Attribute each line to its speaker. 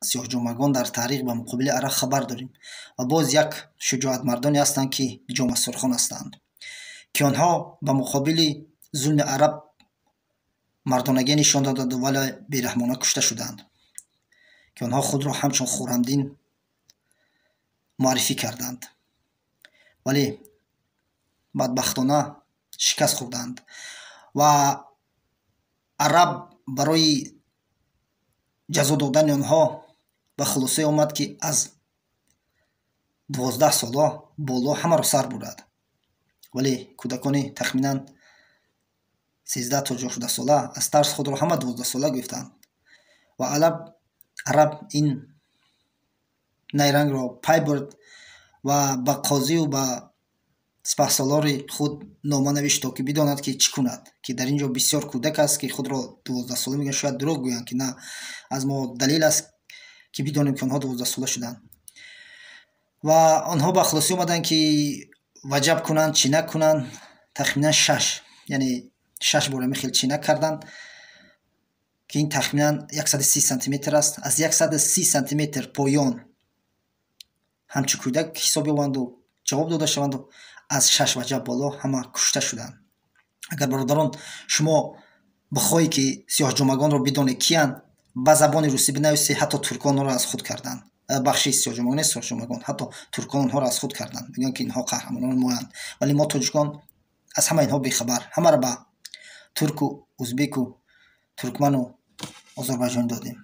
Speaker 1: сиёҳҷомагон дар таърих ба муқобили араб хабар дорем. Ва боз як шуҷоатмардоне ҳастанд, ки ҷомасурхон ҳастанд, ки онҳо ба муқобили зулми араб мардонагӣ нишон доданд, вале бераҳмона кушта шуданд, ки онҳо худро ҳамчун Хуррамдин муаррифӣ карданд, вале бадбахтона шикаст хӯрданд. Ва араб барои ҷазо додани онҳо ба хулосае омад, ки аз 12 сола боло ҳамаро сар бурад. Вале кӯдакони тахминан 13 то 14 сола аз тарс худро ҳама 12 сола гуфтанд. Ва араб ин найрангро пай бурд ва ба қозию ба сипаҳсолори худ нома навишт, то ки бидонад, ки чӣ кунад, ки дар ин ҷо бисёр кӯдак аст, ки худро 12 сола мегӯянд, шояд дурӯғ гӯянд, ки на аз мо далел аст, ки бидонем, ки онҳо 12 сола шуданд. Ва онҳо ба хулосӣ омаданд, ки ваҷаб кунанд, чинак кунанд. Тахминан шаш, яъне шаш бор ҳамин хел чинак карданд, ки ин тахминан 130 сантиметр аст. Аз 130 сантиметр поён ҳамчун кӯдак ҳисоб ёбанду ҷавоб дода шаванду аз шаш ваҷаб боло ҳама кушта шуданд. Агар, бародарон, шумо бихоҳед, ки сиёҳҷомагонро бидонед киянд, ба забони русӣ бинависед. Ҳатто туркон онҳоро аз худ карданд. Бахши, сиёҳҷомагон нест, сиёҳҷомагон, ҳатто туркон онҳоро аз худ карданд, мегӯянд, ки инҳо қаҳрамонони моянд. Вале мо, тоҷикон, аз ҳама инҳо бехабар, ҳамаро ба турку, узбеку, туркману озарбайҷонӣ додем.